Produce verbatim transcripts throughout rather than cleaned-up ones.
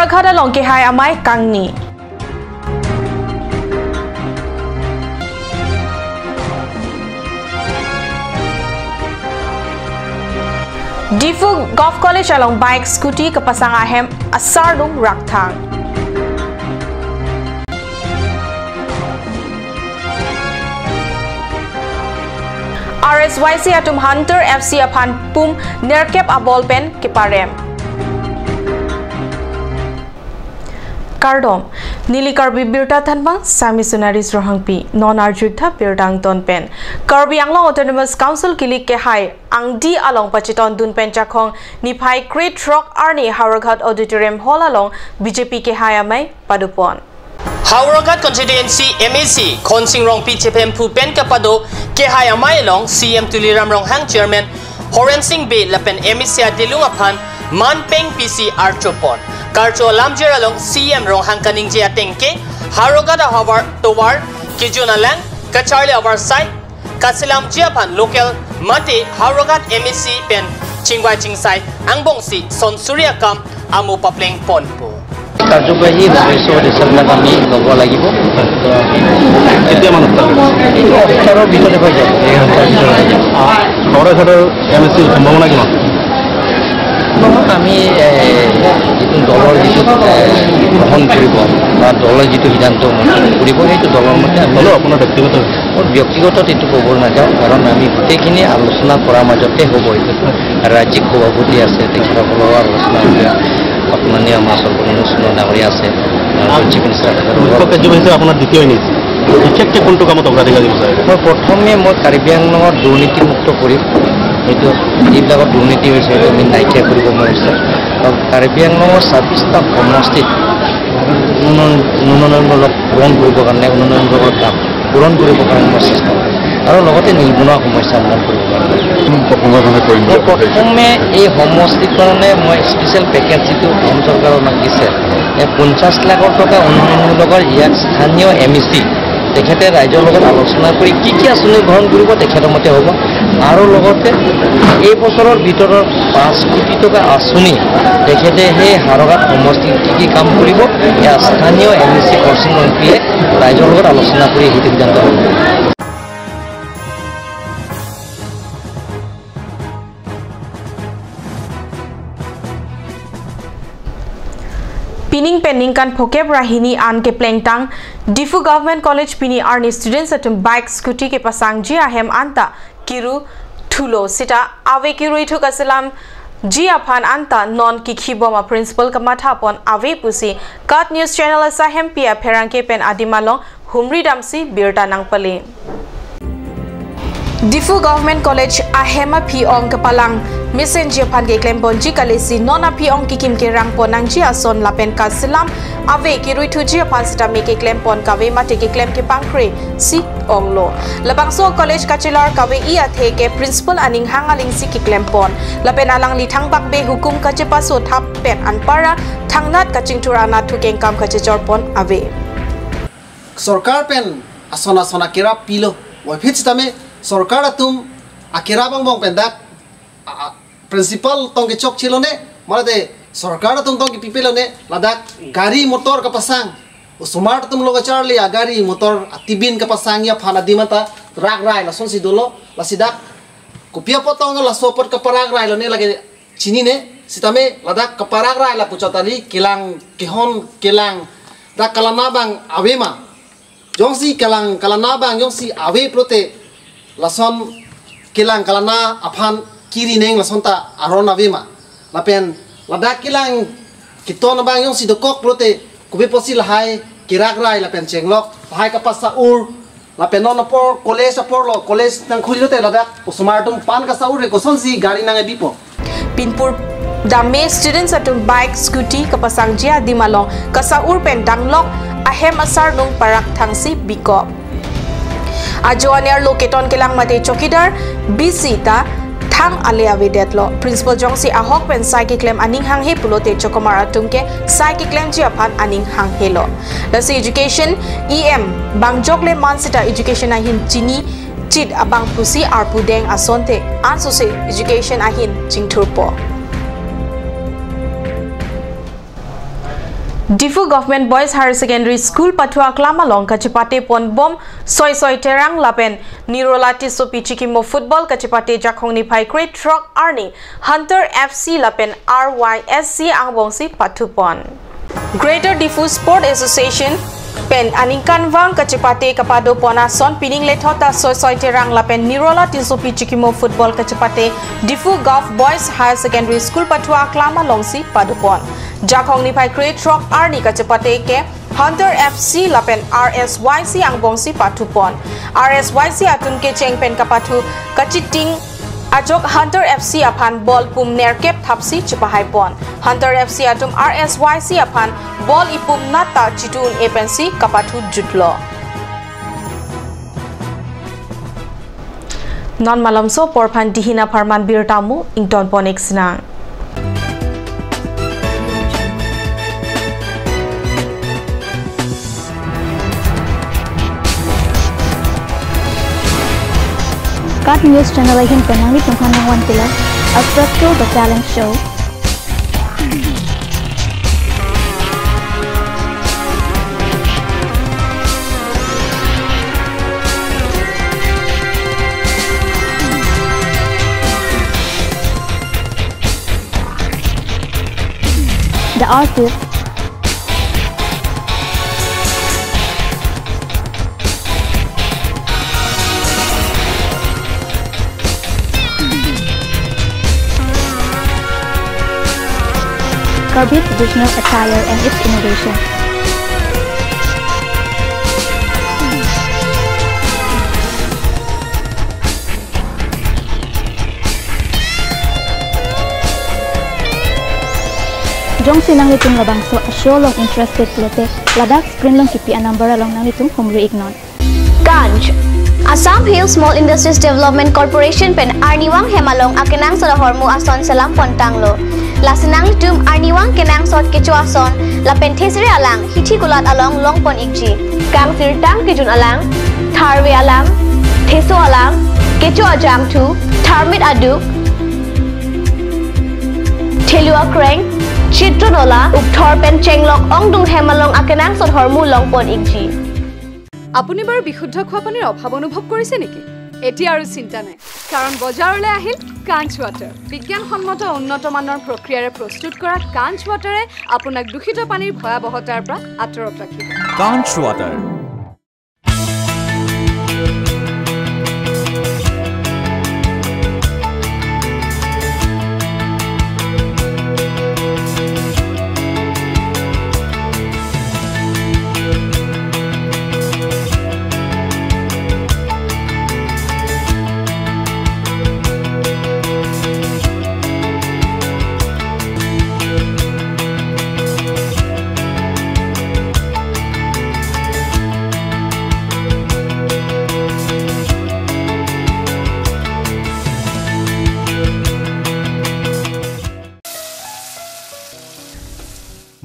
Howraghat along kehai amei kangni. Diphu Govt College along bike scooty kepasang ahem asarnung rakthang. R S Y C atum Hunter F C aphan pum nerkep abol pen keparem. Kardom, neli Karbi Birta thanbang, Sami Sunari Rohangpi, non arju-ik tha birta angton pen. Karbi Anglong Autonomous Council kilik kehai angdi along pachetondun pen Chakhong niphai krethrok arni Howraghat Auditorium Hall along B J P kehai amei padopon. Howraghat Constituency M A C Khonsing Rongpi chephemphu pen kapado kehai amei along C M Tuliram Ronghang, Chairman Horen Sing Bey lapen M A C adilung aphan manpeng pisi archopon. Karcho alamjir along C M Ronghang kaningje ateng ke Howraghat ahavar tovar kejun alang kacharli avarsai kaselamji aphan local mate Howraghat M A C pen chingvai chingsai angbongsi sonsuri akam amo paplengponpo. কাৰ্যবাহী সদস্যবিলাক আমি ল'ব লাগিব। কেতিয়া মানুহ? ওঠৰৰ ভিতৰত হৈ যাব। এই ওঠৰৰ ভিতৰত হৈ যাব। হাওৰাঘাটৰ এম এ চিৰ সম্ভাৱনা কিমান? আমি, এ, যিটো দলৰ যিটো, এ, গ্ৰহণ কৰিব বা দলে যিটো সিদ্ধান্ত মতে কৰিব, সেইটো দলৰ মতে আমি হ'লেও আপোনাৰ ব্যক্তিগত? মোৰ ব্যক্তিগত এইটো ক'ব নাযাওঁ, কাৰণ আমি গোটেইখিনি আলোচনা কৰাৰ মাজতে হ'ব। এইটো ৰাজ্যিক সভাপতি আছে, তেখেতসকলৰ আলোচনা হ'ব। মাননীয় আমাৰ সৰ্বানন্দ সোণোৱাল ডাঙৰীয়া আছে, আমাৰ চিফ মিনিষ্টাৰ তেখেতসকলৰ মুখ্য কাৰ্যবাহী হিচাপে আপোনাৰ দ্বিতীয় ইনিংছ। বিশেষকৈ কোনটো কামত অগ্ৰাধিকাৰ দিব বিচাৰে? মই প্ৰথমে মই কাৰ্বি আংলঙত দুৰ্নীতিমুক্ত কৰিম, এইটো যিবিলাকত দুৰ্নীতি হৈছে সেইটো আমি নাইকিয়া কৰিব মন আছে। আৰু কাৰ্বি আংলঙৰ ছাব্বিছটা সমষ্টিত উন্নয়ন, উন্নয়নমূলক পূৰণ কৰিবৰ কাৰণে, উন্নয়নমূলকৰ কাম পূৰণ কৰিবৰ কাৰণে মই চেষ্টা কৰিম আৰু লগতে নিবনুৱা সমস্যা সমাধান কৰিবৰ কাৰণে। কোন প্ৰসংগৰ কাৰণে কৰিম বুলি মই ভাবিছে? প্ৰথমে এই সমষ্টিৰ কাৰণে মই স্পেচিয়েল পেকেজ যিটো অসম চৰকাৰে আমাক দিছে, এই পঞ্চাছ লাখৰ টকা উন্নয়নমূলকৰ ইয়াক স্থানীয় এম এ চি তেখেতে ৰাইজৰ লগত আলোচনা কৰি কি কি আঁচনি গ্ৰহণ কৰিব তেখেতৰ মতে হ'ব। আৰু লগতে এই বছৰৰ ভিতৰত পাঁচ কোটি টকা আঁচনি তেখেতে সেই হাওৰাঘাট সমষ্টিত কি কি কাম কৰিব, এয়া স্থানীয় এম এ চি খৰচুং ৰংপিয়ে ৰাইজৰ লগত আলোচনা কৰি সেইটো সিদ্ধান্ত ল'ব। Pining pen ningkan phokep ra hini an keplengtang Diphu Government College pini arni students atum bike scooty kepasangji ahem anta kiru thulo sita ave kiruithu kaselamji aphan anta non kikhibom a principal kamathapon ave pusi KAT News Channel asai hempi apherangke pen adim along humri damsi birta nangpale. Diphu Government College ahem aphi ong kepalang mesenji aphan keklemponji kalesi non aphi ong kikim kerangpon nangji ason lapen kaselam ave kiruithuji aphan sitame keklempon kave mate keklem kepangkre si onglo. Labangso college kachelar kave-i athe ke principal aning hang alingsi keklempon. Lapen alangli thangbak be hukum kachepaso thap pen anparta thangnat kachingthur anat thukengkam kachechorpon ave. Sorkar pen ason ason akerap pilo. Waphit sitame sorkar atum akerap angbong pen dak, a, a, principal tong kechokche lone, mate sorkar atum tong kepipe lone, ladak gari motor kapasang. Osomar atum lo kacharli agari motor atibin kapasangji aphan adim anta rakrai lasonsi dolo, lasi dak kopi apot tong laso apot kaparakrai lone lake chinine, sitame ladak kaparakrai lapu chot kali kelang kehon kelang dak kalana abang ave ma. Jongsi kelang kalana abang jongsi ave pulote lason kelang kalana aphan kiri neng lason ta aron ave ma. Lapen ladak kelang keton abang jongsi dokok pulote kopi apotsi lahai kerakrai lapen chenglok, lahai kapasa-ur, lapen non apor college apor lo, college nangkhui lote ladak osomar atum pan kasa-ur re kosonsi gari nang-ebipo. Pinpur dam me students atum bike scooty kapasangji adim along kasa-ur pen danglok ahem asarnung parak thangsi bikok. Ajo anerlo keton kelang mate chowkidar bisi ta thang ale avedetlo. Principal jongsi ahok pen sai keklem aning hanghe pulote chokomar atum ke sai keklemji aphan aning hanghelo. Lasi education E M bangjok le man sita education ahin chini chit abang pusi arpu deng asonte ansose education ahin chingthurpo. Diphu Government Boys Higher Secondary School pathu aklam along kachepate ponbom Soisoi Terang lapen Nirola Tissopi chikimo football kachepate Jakhong niphai krethrok arni Hunter F C lapen R Y S C angbongsi pathupon. Greater Diphu Sport Association pen aningkanvang kachepate kapadopon ason pining lethot ta Soisoi Terang lapen Nirola Tissopi chikimo football kachepate Diphu Gov Boys Higher Secondary School pathu aklam alongsi padopon. Jakhong niphai krethrok arni kachepate ke Hunter F C lapen R S Y C angbongsi pathupon. R S Y C atum kecheng pen kapathu kachiting ajok Hunter F C aphan ball pum nerkep thapsi chepahaipon. Hunter F C atum R S Y C aphan ball ipum nata chitu un-e pensi kapathu jutlo. Non malomso apor aphan dihin apharman birta mo ingtonpon-ik sinang. KAT News Channel ahin pen nanglitum aphan nangvanpilo Aswekto The Talent Show. The Artist. Karbi traditional attire and its innovation. Jongsi nanglitum labangso a-show along interested pulote, ladak screen along kipi a-number along nanglitum humri-iknon. KANCH, Assam Hill Small Industries Development Corporation pen arnivang hem along akenangsot ahormu ason selam pontanglo. Lasi nanglitum arnivang kenangsot kecho ason lapen thesere alang hithi kulat along longpon-ikji. Kangsirtang kejun alang, tharve alang, theso alang, kecho ajangthu, tharmit aduk, thelu akreng, chitron ola, ukthor pen chenglok ongdung hem along akenangsot ahormu longpon-ikji. আপুনি বাৰু বিশুদ্ধ খোৱা পানীৰ অভাৱ অনুভৱ কৰিছে নেকি? এতিয়া আৰু চিন্তা নাই, কাৰণ বজাৰলৈ আহিল কাঞ্চ ৱাটাৰ। বিজ্ঞানসন্মত উন্নত মানৰ প্ৰক্ৰিয়াৰে প্ৰস্তুত কৰা কাঞ্চ ৱাটাৰে আপোনাক দূষিত পানীৰ ভয়াৱহতাৰ পৰা আঁতৰত ৰাখিব। কাঞ্চ ৱাটাৰ।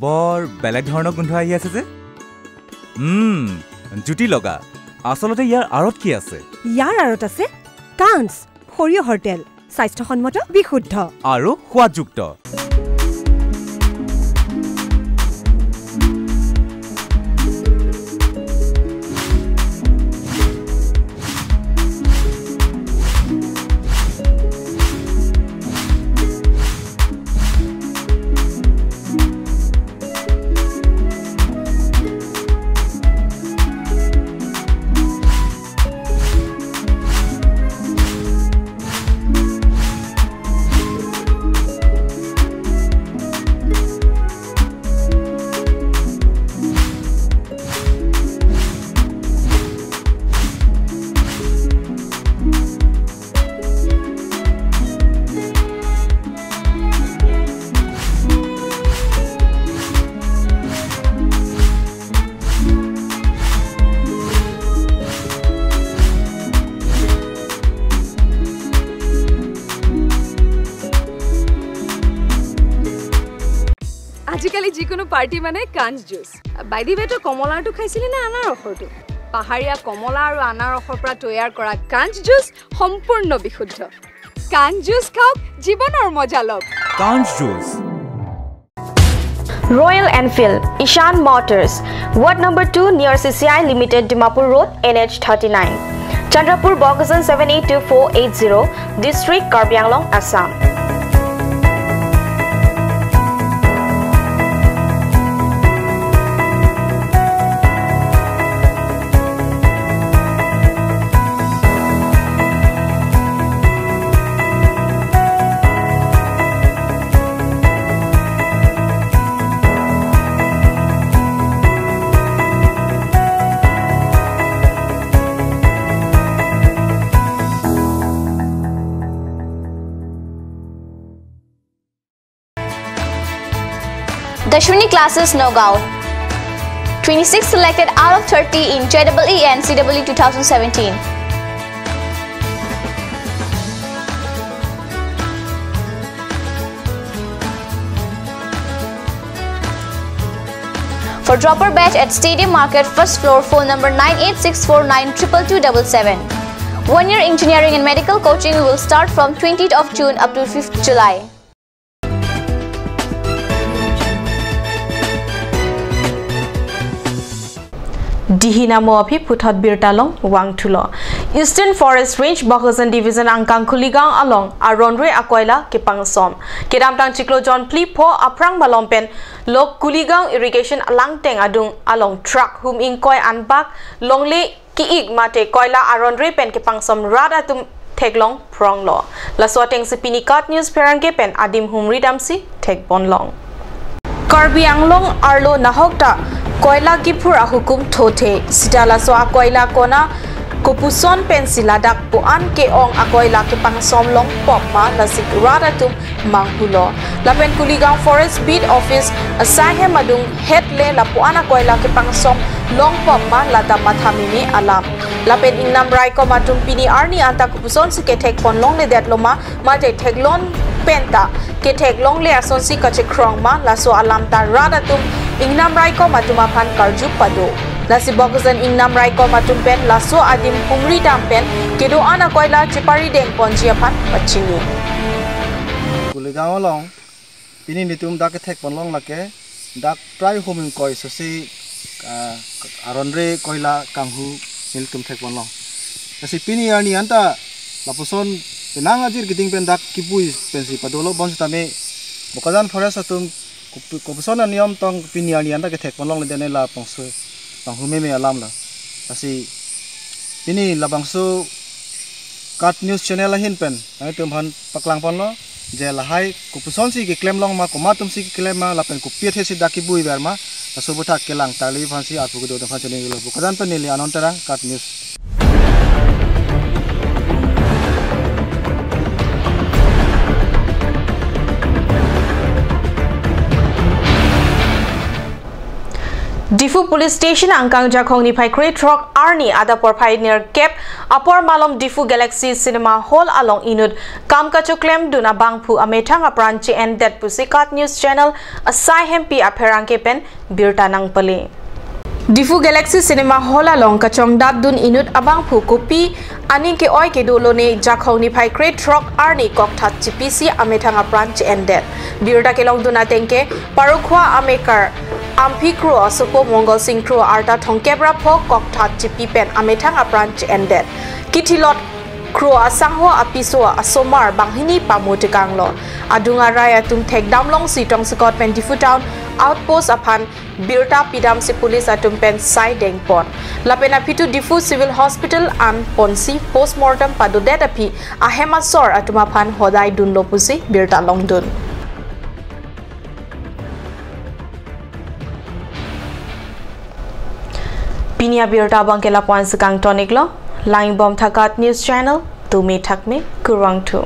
বৰ বেলেগ ধৰণৰ গোন্ধ আহি আছে যে। উম, জুতি লগা। আচলতে ইয়াৰ আঁৰত কি আছে? ইয়াৰ আঁৰত আছে কাঞ্চ, সৰিয়হৰ তেল, স্বাস্থ্যসন্মত, বিশুদ্ধ। আৰু সোৱাদযুক্ত। আজিকালি যিকোনো পাৰ্টি মানে কাঞ্চ জুচ। বাই দি ৱে, তই কমলাৰটো খাইছিলি নে আনাৰসৰটো? পাহাৰীয়া কমলা আৰু আনাৰসৰ পৰা তৈয়াৰ কৰা কাঞ্চ জুচ সম্পূৰ্ণ বিশুদ্ধ। কাঞ্চ জুচ খাওক, জীৱনৰ মজা লওক। কাঞ্চ juice. Royal Enfield, Ishan Motors, Ward number two near C C I Limited, Dimapur Road, N H thirty-nine. Chandrapur, Bokajan seven eight two four eight zero, District, Karbi Anglong, Assam. Dashwini Classes, Nagaon. Twenty-six selected out of thirty in J E E and C W E two thousand seventeen. For dropper batch at Stadium Market, first floor, phone number nine eight six four nine triple two double seven. One year engineering and medical coaching will start from twentieth of June up to fifth July. Dihina mo aphi puthot birta along vangthulo. Eastern Forest Range, Bokajan Division angkang Kuligaon along aronre akoila kepangsom. Kedamtang chiklo jon phli pho aphrang malom pen lok Kuligaon irrigation langteng adung along truck hum ingkoi anbak longle ki-ik mate koila aronre pen kepangsom rat atum theklong phronglo. Laso atengsi pini KAT News pherangke pen adim humri damsi thekponlong. Karbi Anglong arlo nahokta koila kiphur ahukum thothe. Sita laso akoila kona kopuson pensi ladak pu-an ke-ong akoila kepangsom longpop ma, lasi rat atum manghulo. Lapen Kuligaon Forest Beat Office asai hem adung hetle lapu-an akoila kepangsom longpop ma, lata matha meme alam. Lapen ingnam raikom atum pini arni anta kopusonsi kethekponlongledetlo ma, mate theklong penta ketheklongle asonsi kachekrong ma, laso alam ta rat atum ingnam raikom atum aphan karju pado. Lasi Bokajan ingnam raikom atum pen laso adim humri dam pen kedo-an akoila cheparidengponji aphan pachini. Kuligaon along pini nelitum dak kethekponlong lake dak prai hum ingkoi sosi, ah, aronre koila kanghu nelitum thekponlong. Lasi pini arni anta lapuson penang ajir keding pen dak kibui pensi padolo, bonsitame Bokajan Forest atum kop-, kopuson aniyom tong pini arni anta kethekponlongledetne labangso kanghu meme alam lo. Lasi pini labangso KAT News Channel ahin pen nanglitum aphan paklangponlo je lahai kopusonsi keklemlong ma, komat atumsi keklem ma, lapen kopi athesi dak kibui ver ma, laso aputhak kelang tali aphansi arpu kedo atum aphan chinilo. Bokajan pen neli Anon Terang, KAT News. Diphu Police Station angkang Jakhong niphai krethrok arni adap porphai nerkep apor malom Diphu Galaxy Cinema Hall along inut kam kachoklemdun abangphu amethang apran che-endet pusi KAT News Channel asai hempi apherangke pen birta nangpale. Diphu Galaxy Cinema Hall along kachongdatdun inut abangphu kopi aning ke-oi kedolone Jakhong niphai krethrok arni kokthat chipisi amethang apran che-endet. Birta kelongdun atengke Parokhwa amekar Amphi Kro asopo Mongol Sing Kro arta thomkep ra pho kokthat chipi pen amethang apran che-endet. Kithilot Kro asangho apiso asomar banghini pamu tekanglo. Adung arai atum thekdamlongsi tongsekot pen Diphu Town Outpost aphan birta pidamsi police atum pen sai dengpon. Lapen aphi tu Diphu Civil Hospital an ponsi postmortem padodet aphi ahem asor atum aphan hodai dunlo pusi birta longdun. Pini abirta abangke lapu-ansi kangton-iklo, langbomtha KAT News Channel, tumi thakme, kurvangthu.